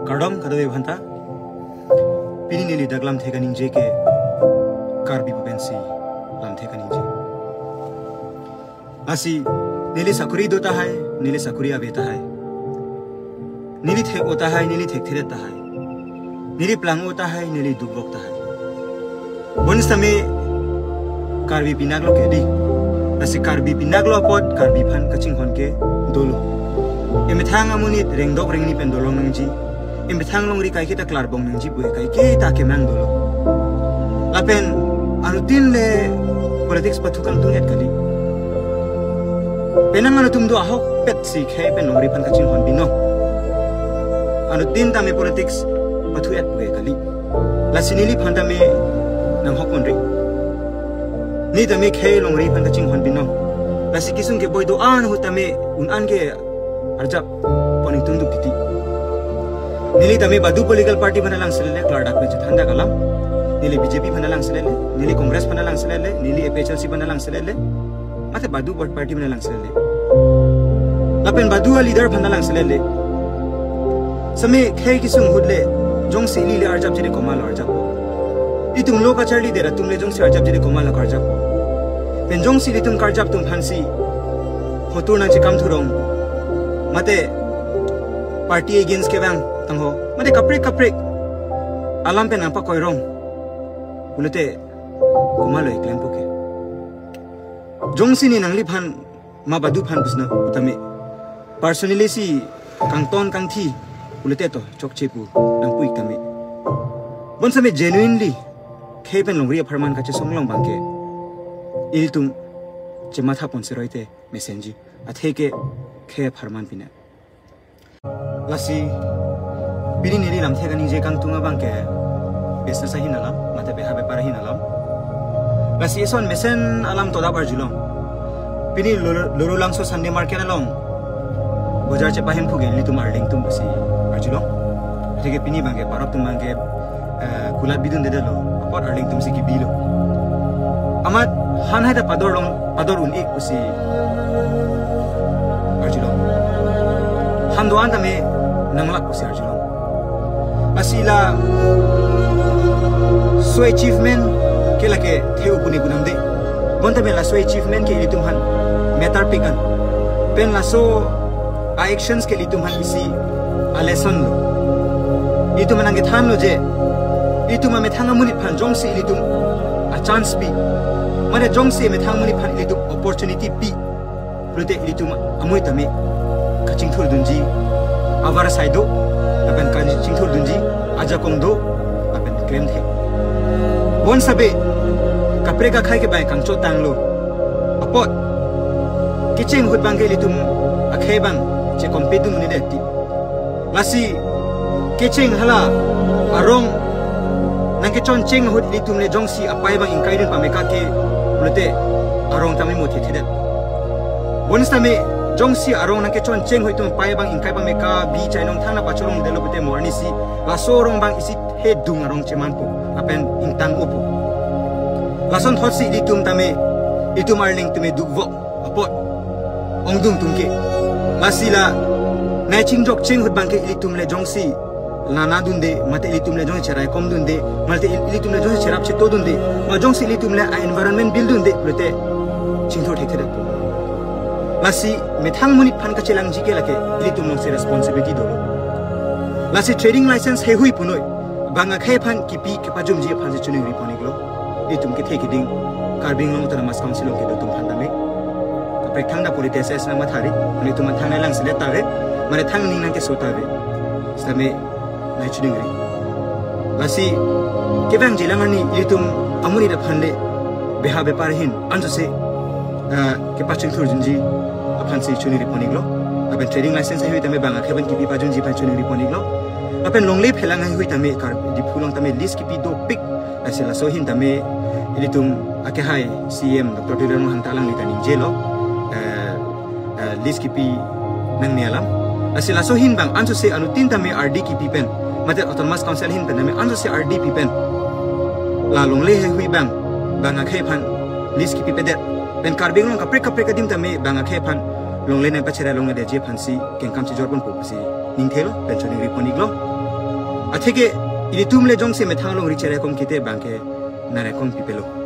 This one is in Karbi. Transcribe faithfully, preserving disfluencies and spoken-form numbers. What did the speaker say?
Kardom kadokave aphanta. Pini neli dak lamthe kaningje ke Karbi pu pensi lamthe kaningje. Lasi neli sakuri do tahai, neli sakuri ave tahai. Neli thek-o tahai, neli thekthedet tahai. Neli plang-o tahai, neli dukvok tahai. Bonsitame Karbi pinaklo ke dei. Lasi Karbi pinaklo apot Karbi aphan kachinghon ke dolo. Emethang amonit rengdok rengni pen dolong nangji. Emethang longri kaiketa klarbong nangji pu kaiketa kemang dolo. Lapen anuttin le politics pathu kangtung-et kali. Penang anutum do ahokpet si khei pen longri aphan kachinghon binong. Anuttin tame politics pathu-et pu kali. Lasi neliphan tame nanghok ponri. Neli tame khei longri aphan kachinghon binong. Lasi kesung keboi do-an ahut tame un-an ke arjap pon ingtungduk titi. Neli tame badu political party aphan langselele, klardak pen chethandak alam. Neli B J P aphan langselele, neli Congress aphan langselele, neli A P H L C aphan langselele. Mate badu party aphan langselele. Lapen badu a-leader aphan langselele. Same khei kesung ahut le, jongsi ili le arjapji de komatlo arjappo. Itum lo kacharli det atum le jongsi arjapji de komatlo karjappo. Pen jongsi ilitum karjap atum aphansi hotur nangchekam thurong. Mate party against kevang tangho. Mate kaprek kaprek alam pen nangpakoirong. Pulote komatlo iklempo ke. Jongsi ne nangliphan ma badu aphan pusna pu tame personally si kangton kangthi pulote to chokche pu nangpu-ik tame. Bonsitame genuinely khei pen longri apharman kachesong long abangke ilitum chematha ponsi roite mesenji. Atheke khei apharman pina. Lasi pini neli lamthe kaningje kangtung abangke business ahin alam, mate beha bepar ahin alam. Lasi eson mesen alam todap arjulong. Pini Lur-, Lurulangso Sunday market along bojar chepahemphu ke ilitum arleng atum pusi arjulong. Atheke pini abangke parok atum abangke, eh, kulat bidundedetlo, apot arleng atumsi kebilo. Amat han haida pador long, pador un-ik pusi arjulong. Han do-an tame nanglak pusi arjulong. Lasi laso achievement ke lake theu puni punam de. Bonta me laso achievement ke ilitum aphan matter pik an. Pen laso a-actions ke ilitum aphan isi a-lesson lo. Ilitum aphan nangkethanlo je, ilitum amethang amonit aphan jongsi ilitum a-chance pi, mane jongsi amethang amonit aphan ilitum opportunity pi, pulote ilitum amoi tame kachingthurdunji avar asai do, lapen kachingthurdunji ajakong do, lapen klemthe. Bonsitame kaprek akhei ke bai kangchot tanglo. Apot kecheng ahut abangke ilitum akhei abang che-compete dun un-edet ti. Lasi kecheng hala arong nangkechoncheng ahut ilitum le jongsi apei abang ingkai dun pameka ke pulote arong tame mo thethedet. Bonsitame jongsi arong nangkechoncheng ahut itum apei abang ingkai pameka bi chainong thang nangpacholongdetlo pulote mo arnisi laso arong abang isi thedung arong chemanpo lapen ingtang-opo. Lasonthotsi ilitum tame, ilitum arleng tame dukvok apot ongdung atum ke. Lasi la nai chingjokcheng ahut abangke ilitum le jongsi nana dunde, mate ilitum le jongsi cheraikom dunde, mate il-, ilitum le jongsi cherap cheto dunde, ma jongsi ilitum le a-environment build dunde pulote chingthur thekthedetpo. Lasi methang amonit aphan kachelangji ke lake ilitum alongsi responsibility dolo. Lasi trading license heihui punoi bang akhei aphan kipi kepajumji aphansi choningri pon-iklo. Itum kethe kiding Karbi Anglong Autonomous Council along kedo atum aphan tame. Kaprek thangta politics nangmathari, mane itum aphan thangnai langselet ta ave, mane thang ning nangkeso ta ave. Sitame nai choningri. Lasi kevangji alam arni ilitum amonit aphan le beha bepar ahin ansose, ah, kepachingthurdunji aphansi choningri pon-iklo. Lapen trading license heihui tame bang akhei aphan kipi pajunji aphan choningri pon-iklo. Lapen longle phelang heihui tame Kar-, Diphu along tame lease kipi dopik. Lasi laso ahin tame ilitum akehai C E M Doctor Tuliram Ronghang ta alangli ta ningjelo, eh, eh, lease kipi nangne alam. Lasi laso ahin abang ansose anuttin tame R D kipi pen, mate Autonomous Council ahin pen tame ansose R D pi pen, la longle heihui abang bang akhei aphan lease kipipedet. Pen Karbi Anglong kaprek kaprek adim tame bang akhei aphan longle nangpacherai longledetji aphansi kengkam chejor ponpo pusi ningthelo pen choningri pon-iklo. Atheke ilitum le jongsi methang along reach-et ra kong kite abangke nang ra kong pipelo.